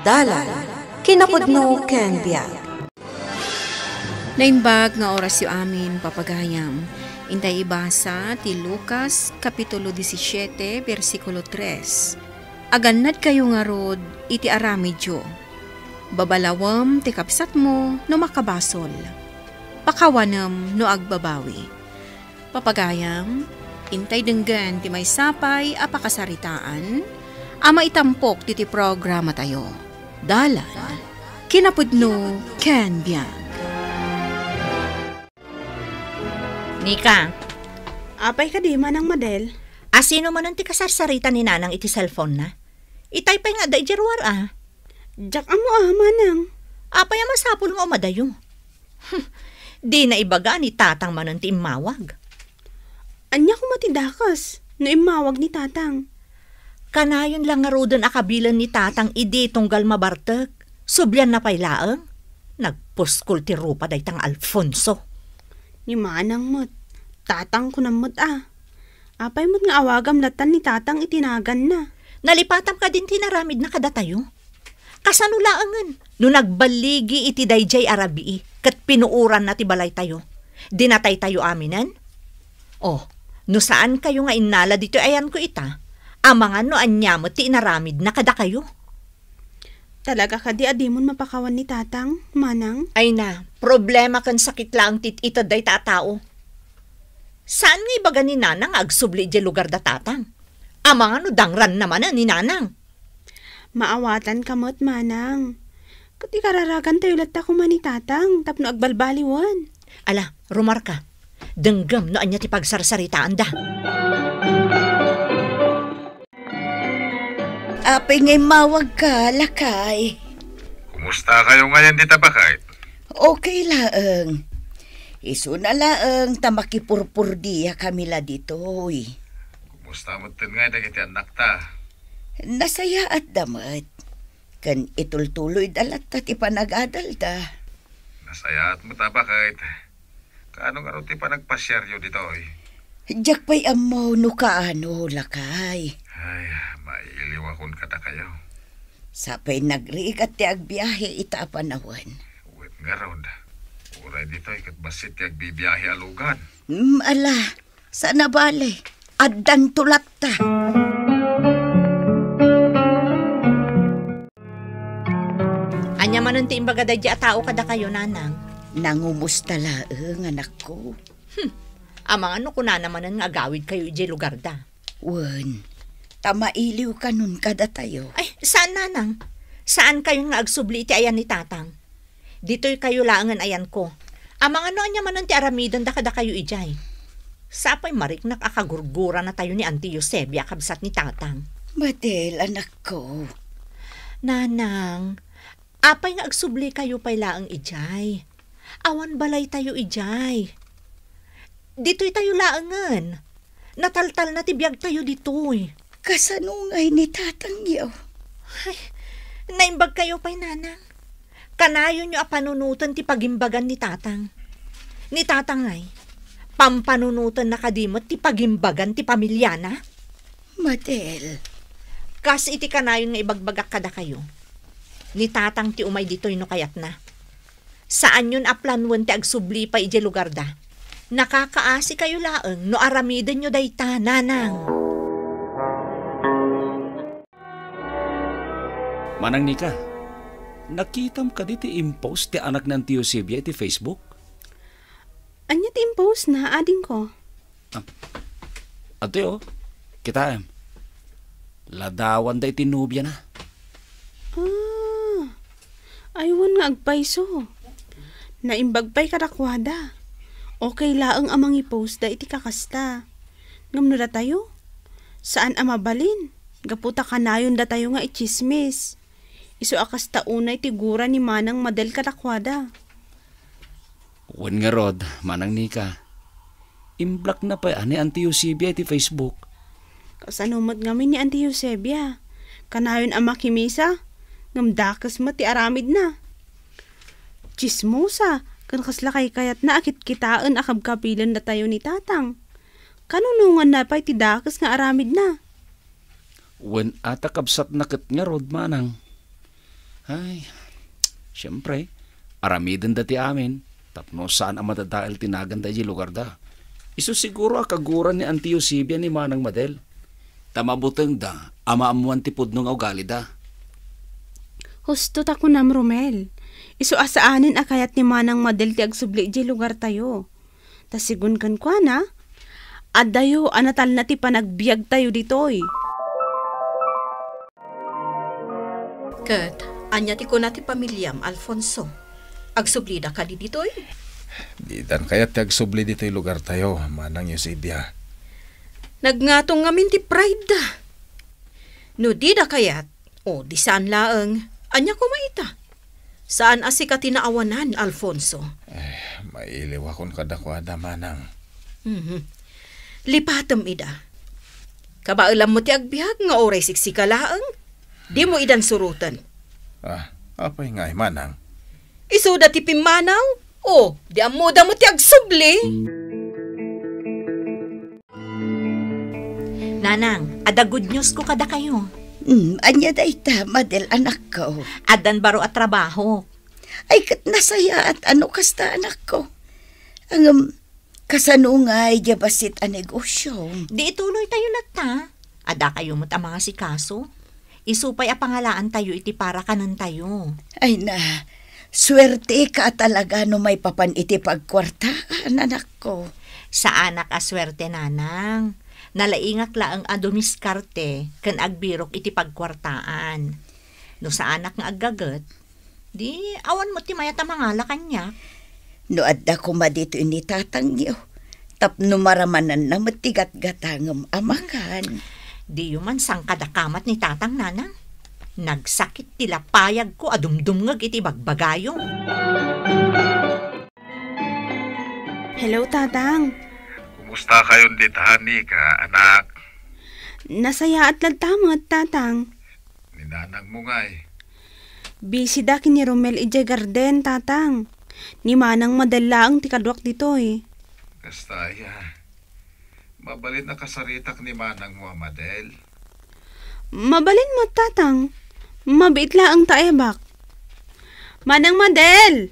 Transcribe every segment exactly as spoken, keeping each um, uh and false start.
Dalan, kinapudno ken biag. Naimbag nga orasyo amin, papagayam. Intay ibasa ti Lucas, Kapitulo disisiete, bersikulo tres. Agannadkayo ngarud iti aramidyo. Babalawem ti kabsatmo no makabasol. Pakawanem no agbabawi. Papagayam, intay denggen ti maysa pay a pakasaritaan a maitampok ditoy programatayo. Dalan, kinapudno ken biag. Nika. Apay kadi, Manang Madel? Asino manen ti kasarsarita ni Nanang iti cellphone-na? Itay pay nga adda idiay ruar, a. Diak ammo, a, Manang. Apay a masapul nga umadayo? Hmm, dina ibaga ni Tatang manen ti immawag. Ania koma ti dakes no immawag ni Tatang? Kanayon la ngaruden a kabilen ni Tatang idi tunggal mabartek. Sublianna pay laeng. Nagpuskol ti rupa dayta nga Alfonso. Ni Manang met, Tatang kunam met, a. Apay met nga awagam lattan ni Tatang iti naganna? Nalipatam kadin ti inaramidna kadatayo? Kasano laengen no nagballigi iti daydiay a rabii ket pinuoranna ti balaytayo? Dinataytayo aminen? O, no saankayo nga innala ditoy ayanko ita, amangan no ania met ti inaramidna kadakayo? Talaga kadi a dimon mapakawan ni Tatang, Manang? Ay na, problema ken sakit laeng ti it-ited dayta a tao. Saan nga ibaga ni Nanang nga agsubli idiay lugar da Tatang? Amangan no dangranna manen ni Nanang. Maawatanka met, Manang. Ket ikararagantayo latta koma ni Tatang tapno agbalbaliwen. Ala, rumarka. Denggem no ania ti pagsarsaritaanda. Apay nga immawagka, lakay? Kumustakayo ngayen dita, baket? Okay laeng. Isuna laeng ta makipurpurdiakami la ditoy. Kumusta metten ngay dagiti annakta? Nasayaatda met. Ken itultuloyda latta ti panagadalda. Nasayaat met a, baket. Kaano ngarud ti panagpasiaryo ditoy? Diak pay ammo no kaano, lakay. Ay, mailiwakon kadakayo. Sapay nagrigat ti agbiahe ita a panawen. Wen ngarud, uray ditoy ket bassit ti agbibiahe a lugan. Mm, ala, saan a bale, addanto latta. Ania manen ti imbaga daydi a tao kadakayo, Nanang? Nangumusta laeng, anakko. Hmm. Amangan no kunana manen nga agawidkayo idiay lugarda. Wen, ta mailiwkanon kadatayo. Ay, saan, Nanang. Saankayon nga agsubli iti ayan ni Tatang. Ditoykayo laengen ayanko. Amangan no ania manen ti aramidenda kadakayo idiay. Sapay mariknak a kagurguranatayo ni Auntie Eusebia a kabsat ni Tatang. Madel, anakko. Nanang, apay nga agsublikayo pay laeng idiay? Awan balaytayo idiay. Ditoytayo laengen. Nataltalna ti biagtayo ditoy. Kasano ngay ni Tatangyo? Ay, naimbagkayo pay, Nanang. Kanayonyo a panunoten ti pagimbagan ni Tatang. Ni Tatang ngay, pampanunotenna kadi met ti pagimbagan ti pamiliana? Madel. Kas iti kanayon nga ibagbagak kadakayo, ni Tatang ti umay ditoy no kayatna. Saanyon a planuen ti agsubli pay idiay lugarda. Nakakaasikayo laeng no aramidenyo dayta, Nanang. Manang Nika, nakitam kadi ti impost ti anak ni Auntie Eusebia iti Facebook? Ania ti impost na, adingko? Ah, adtoy, oh. Kitaem. Ladawanda iti nobiana. Ah, aywan nga agpayso. Naimbag pay kadakuada. Okay laeng a mangipostda iti kakasta. Ngem no datayo, saan a mabalin. Gapu ta kanayon datayo nga itsismis. Isu a kasta unay ti gura ni Manang Madel kadakuada. Wen ngarud, Manang Nika, imblockna pay a ni Auntie Eusebia iti Facebook. Kasano met ngamin ni Auntie Eusebia? Kanayon a makimisa, ngem dakes met ti aramidna. Tsismosa, ken kasla kaykayatna a kitkitaen a kabkabilen datayo ni Tatang. Kanunonganna pay ti dakes nga aramidna. Wen a ta kabsatna ket ngarud, Manang. Ay, siempre, aramidenda ti amin tapno saan a madadael ti naganna idiay lugarda. Isu siguro a kaguran ni Auntie Eusebia ni Manang Madel. Ta mabutengda a maammoan ti pudno nga ugalida. Husto ta kunam, Romel. Isu a saanen a kayat ni Manang Madel ti agsubli idiay lugartayo. Ta sigun kenkuana, adayo a natalna ti panagbiagtayo ditoy. Ket ania ti kuna ti pamiliam, Alfonso? Agsublida kadi ditoy? Didan kayat ti agsubli ditoy lugartayo, Manang Eusebia. Nagngatong ngamin ti pride da. No dida kayat, o di saan laeng, ania koma ita? Saan a sika ti naawanan, Alfonso. Eh, mailiwakon kadakuada, Manang. Mhm. Lipatem ida. Kabaelammo ti agbiag nga uray siksika laeng. Dimo idan suroten. Ah, apay ngay, Manang? Isuda ti pimmanaw? O, di ammoda met ti agsubli? Nanang, adda good news ko kadakayo. Hmm, ania dayta, Madel, anakko? Addan baro a trabaho. Ay, ket nasayaat a no kasta, anakko. Ngem, kasano ngay diay bassit a negosio? Di ituloytayo latta. Addakayo met a mangasikaso. Isu pay a pangalaantayo iti para kanentayo. Ay na, suerteka a talaga no maipapan iti pagkuartaan, anakko. Saanak a suerte, Nanang. Nalaingak laeng a dumiskarte ken agbirok iti pagkuartaan. No saanak nga aggaget, di awan met ti mayat a mangala kaniak. No adda koma ditoy ni tatangyo, tapno maramananna met ti gatgatangem a makan. Diyo man sangkadakamat ni tatang, Nanang. Nagsakit ti lapayagko a dumdumngeg iti bagbagayo. Hello, Tatang. Kumusta kayon dita, Nika, anak? Nasayaat latta met, Tatang. Ni nanangmo ngay? Busy da ken ni Romel idiay garden, Tatang. Ni Manang Madel laeng ti kaduak ditoy. Kasta aya. Mabalin a kasaritak ni manangmo a Madel? Mabalin met, Tatang. Mabiit laeng ta ebak. Manang Madel!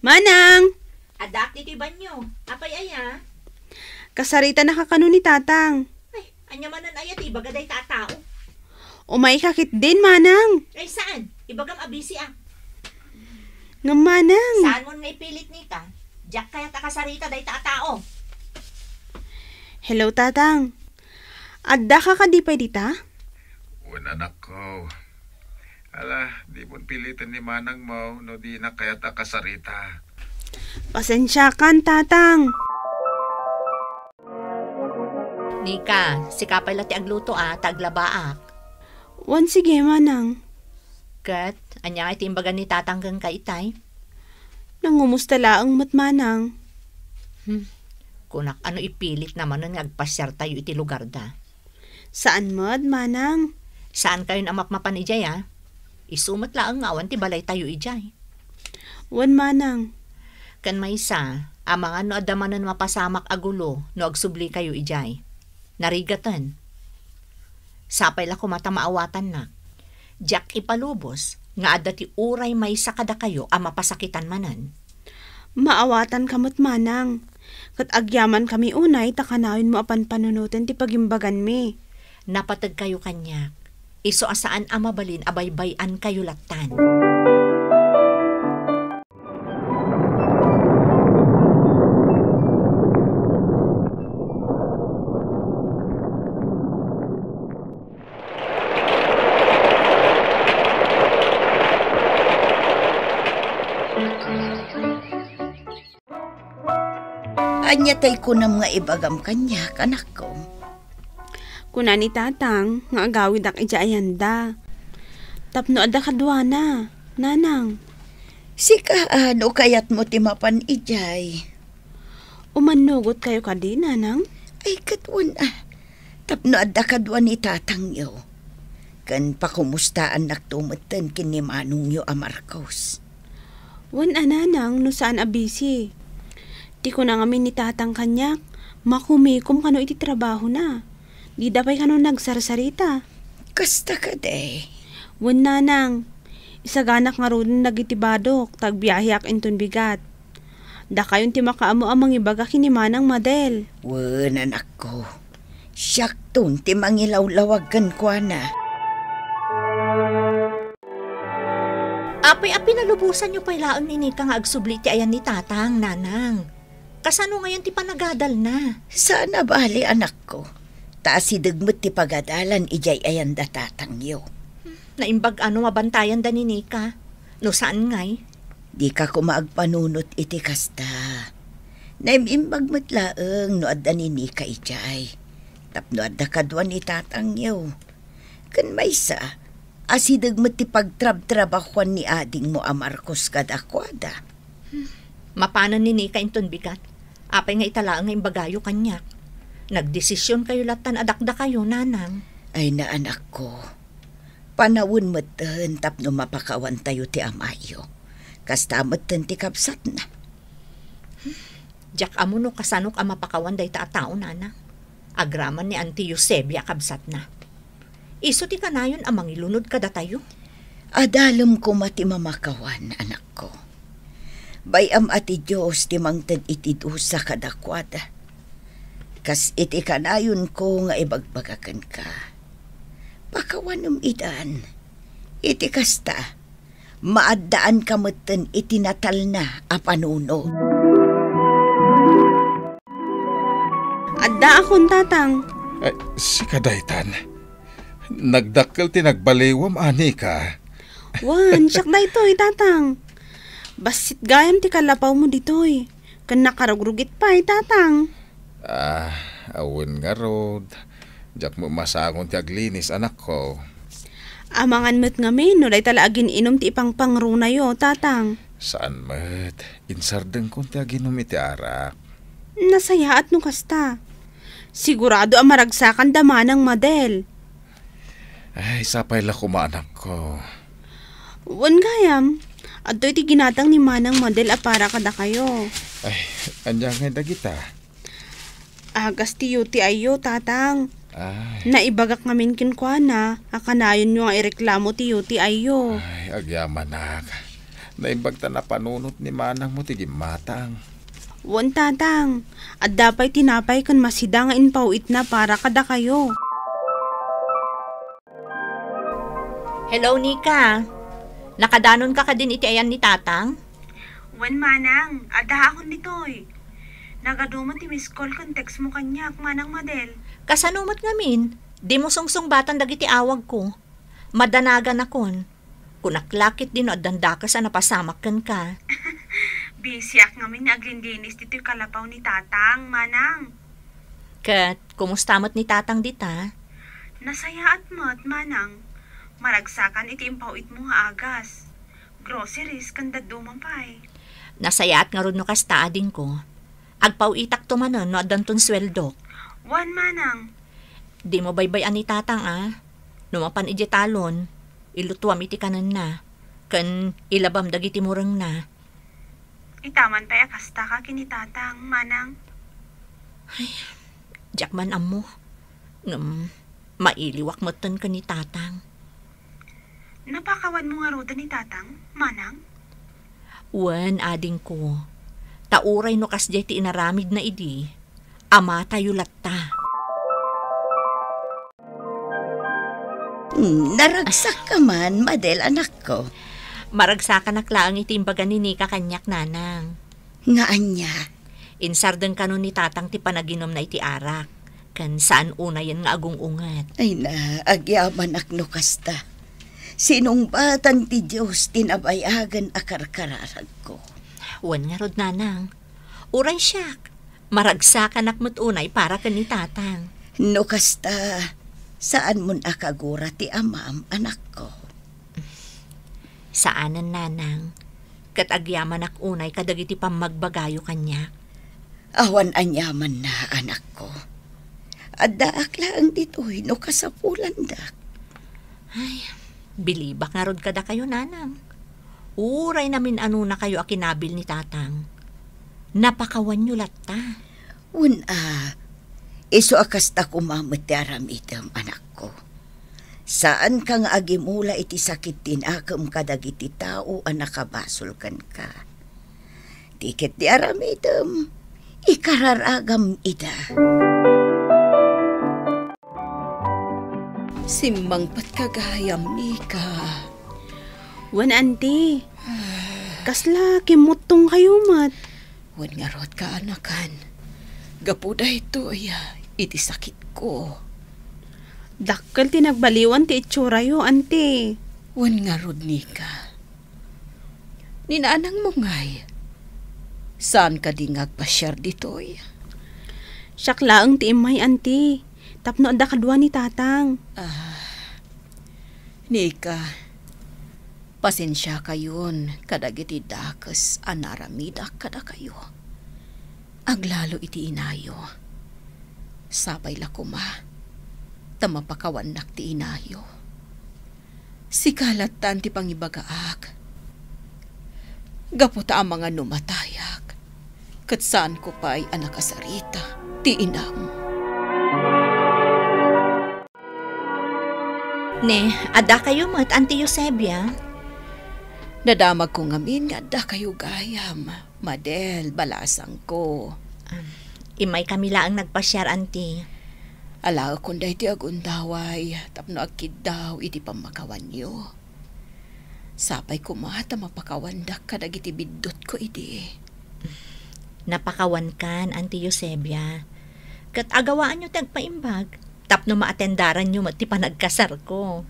Manang! Addaak ditoy banio. Apay aya? Kasaritanaka kano ni Tatang. Ay, ania manen aya ti ibaga dayta a tao? Umayka ketdin, Manang. Ay, saan? Ibagam a busy a. Ngem, Manang. Saanmon nga ipilit, Nika? Diak kayat a kasarita dayta a tao. Hello, Tatang. Addaka kadi pay dita? Wen, anakko. Ala, dimon piliten ni manangmo no dinak kayat a kasarita. Pasensiakan, Tatang. Nika, sika pay la ti agluto a, ta aglabaak. Wen, sige, Manang. Ket, ania nga ti imbaga ni Tatang kenka itay? Nangumusta laeng met, Manang. Hmm. Kunak a no ipilit na manen nga agpasiartayo iti lugarda. Saan met, Manang. Saankayon a mapmapan idiay, a? Isu met laeng nga awan ti balaytayo idiay. Wen, Manang. Ken maysa, amangan no adda manen mapasamak a gulo no agsublikayo idiay. Narigaten. Sapay la koma ta maawatannak. Diak ipalubos nga adda ti uray maysa kadakayo a mapasakitan manen. Maawatanka met, Manang. Ket agyamankami unay ta kanayon mo a panpanunoten ti pagimbaganmi. Napategkayo kaniak. Isu a saan a mabalin a baybay-ankayo lattan. Ania tay kunam nga ibagam kaniak, anakko? Kuna ni Tatang nga agawidak idiay ayanda. Tapno adda kaduana, Nanang. Sika, a, no kayatmo ti mapan idiay. Umannugotkayo kadi, Nanang? Ay, ket wen, a. Tapno adda kadua ni tatangyo. Ken pakumustaannakto metten ken ni manongyo a Marcos. Wen a, Nanang, no saan a busy. Ti kuna ngamin ni Tatang kaniak, makumikom kano iti trabahona. Dida pay kano nagsarsarita. Kasta kadi. Wen, Nanang, Isaganak ngaruden dagiti badok, ta agbiaheak inton bigat. Dakayon ti makaammo a mangibaga ken ni Manang Madel. Wen, anakko. Siakton ti mangilawlawag kenkuana. Apay a pinalubosanyo pay laeng ni Nika nga agsubli ti ayan ni Tatang, Nanang? Kasano ngayon ti panagadalna? Saan a bali, anakko. Ta asideg met ti pagadalan idiay ayanda tatangyo. Naimbag a no mabantayanda ni Nika. No saan ngay? Dika koma agpanunot iti kasta. Naim-imbag met laeng no adda ni Nika idiay. Tapno adda kadua ni tatangyo. Ken maysa, asideg met ti pagtrabtrabahuan ni adingmo a Marcos kadakuada. Mapanen ni Nika inton bigat. Apay nga ita laeng nga imbagayo kaniak? Nagdesisionkayo latta a dakdakayo, Nanang. Ay na, anakko. Panawen metten tapno mapakawantayo ti amayo. Kasta metten ti kabsatna. Diak ammo no kasanok a mapakawan dayta a tao, Nanang. Agraman ni Auntie Eusebia a kabsatna. Isu ti kanayon a mangilunod kadatayo. Adalem koma ti mamakawan, anakko. Bay-am a ti Dios ti mangted iti dusa kadakuada. Kas iti kanayonko nga ibagbaga kenka, pakawanem idan. Iti kasta, maaddaanka metten iti natalna a panunot. Addaakon, Tatang. Ay, sika daytan. Nagdakkel ti nagbaliwam, a Nika. Wen, siak daytoy, Tatang. Bassit gayam ti kalapawmo ditoy. Ken nakarugrugit pay, Tatang. Ah, awan ngarud. Diak met masangon ti aglinis, anakko. Amangan met ngamin no dayta la agin-inum ti ipangpangrunayo, Tatang. Saan met. Insardengkon ti aginum iti arak. Nasayaat no kasta. Sigurado a maragsakan da Manang Madel. Ay, sapay la koma, anakko. Wen gayam, adtoy ti ginatang ni Manang Madel a para kadakayo. Ay, ania ngay dagita? Agas ti U T I yo, Tatang. Ay. Naibagak ngamin kenkuana a kanayonyo nga ireklamo ti U T I yo. Ay, agyamanak. Naimbag ta napanunot ni manangmo ti gimmatang. Wen, Tatang. Adda pay tinapay ken masida nga impaw-itna para kadakayo. Hello, Nika. Nakadanonka kadin iti ayan ni Tatang? Wen, Manang. Addaakon ditoy. Nagaduman ti miss call ken text mo kaniak, Manang Madel. Kasano met ngamin? Dimo sungsungbatan dagiti awagko. Madanaganakon. Kunak la ketdi no addan dakes a napasamak kenka. Busyak ngamin nga aglinlinis ditoy kalapaw ni Tatang, Manang. Ket kumusta met ni Tatang dita? Nasayaat met, Manang. Maragsakan iti impaw-itmo nga agas. Groceries ken dadduma pay. Nasayaat ngarud no kasta, adingko. Agpaw-itakto manen no addanton sueldok. Wen, Manang. Dimo baybay-an ni Tatang a. No mapan idiay talon, ilutuam iti kanenna, ken ilabam dagiti murengna. Itaman pay a kastaka ken ni Tatang, Manang. Ay, diak man ammo. Ngem, mailiwak metten ken ni Tatang. Napakawanmo ngaruden ni Tatang, Manang? Wen, adingko. Ta uray no kasdiay ti inaramidna idi, amatayo latta. Naragsakka man, Madel, anakko. Maragsakanak laeng iti imbaga ni Nika kaniak, Nanang. Nga ania? Insardeng kano ni Tatang ti panaginumna iti arak, ken saan unayen nga agung-unget. Ay na, agyamanak no kasta. Sinungbatan ti Dios ti nabayagen a karkararagko. Wen ngarud, Nanang. Uray siak, maragsakanak met unay para ken ni Tatang. No kasta, saanmon a kagura ti amam, anakko. Saanen, Nanang. Ket agyamanak unay kadagiti pammagbagayo kaniak. Awan aniamanna, anakko. Addaak laeng ditoy no kasapulandak. Ay, bilibak ngarud kadakayo, Nanang. Uray namin-anonakayo a kinabil ni Tatang. Napakawanyo latta. Wen a, isu a kasta koma met ti aramidem, anakko. Saanka nga agimula iti sakit ti nakem kadagiti tao a nakabasol kenka. Ti ket ti aramidem, ikararagam ida. Simmangpetka gayam, Nika. Wen, anti. Kasla kimmuttongkayo met? Wen ngarud, kaanakan. Gapu daytoy, iti sakitko. Dakkel ti nagbaliwan ti itsorayo, anti. Wen ngarud, Nika. Ni nanangmo ngay, saan kadi nga agpasiar ditoy? Siak laeng ti immay, anti, tapno adda kadua ni tatang. Ah, Nika, pasensiakayon kadagiti dakes a naaramidak kadakayo. Aglalo iti inayo. Sapay la koma, ta mapakawannak ti inayo. Sika lattan ti pangibagaak. Gapu ta amangan no matayak, ket saanko pay a nakasarita ti inam. Ne, addakayo met, Anti Eusebia? Nadamagko ngamin nga addakayo gayam. Madel, balasangko. Ah, immaykami laeng nagpasiar, anti. Alaekon daytoy a gundaway tapno agkiddaw iti pammakawanyo. Sapay koma ta mapakawandak kadagiti biddutko idi. Napakawankan, Anti Eusebia. Ket agawaanyo ti agpaimbag tapno maatendaranyo met ti panagkasarko.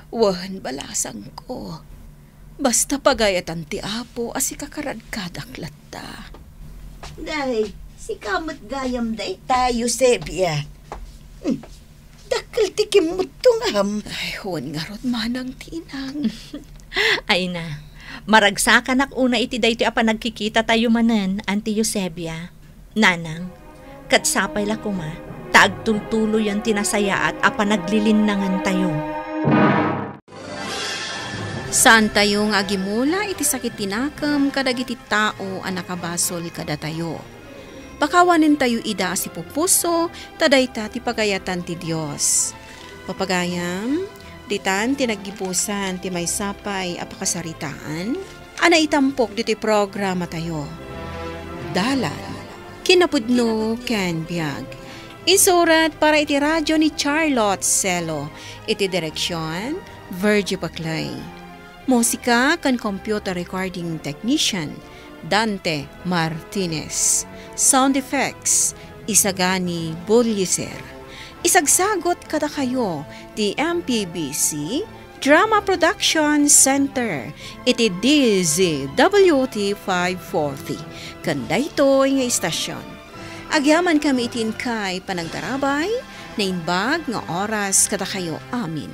Wen, balasangko. Basta pagayatan ti Apo a sikakaradkadak latta. Day, sika met gayam dayta, Eusebia. Hmm, dakkel ti kimmuttongam. Ay, wen ngarud manang ti inang. Ay na, maragsakanak una iti daytoy a panagkikitatayo manen, Anti Eusebia. Nanang, ket sapay la koma, ta agtultuloyen ti nasayaat a panaglilinnangantayo. Saantayo nga agimula iti sakit ti nakem kadagiti tao a nakabasol kadatayo. Pakawanentayo ida a sipupuso, ta dayta ti pagayatan ti Dios. Papagayam, ditan ti naggibusan ti maysa pay a pakasaritaan a naitampok ditoy programatayo. Dalan, kinapudno ken biag. Insurat para iti radio ni Charlotte Celo. Iti direksion, Virgie Paclay. Musika ken computer recording technician, Dante Martinez. Sound effects, Isagani Bulliser. Isagsagot kadakayo ti M P B C Drama Production Center iti D Z W T five forty. Ken daytoy nga istasyon, agyamankami iti inkay panagtarabay, naimbag nga oras kadakayo amin.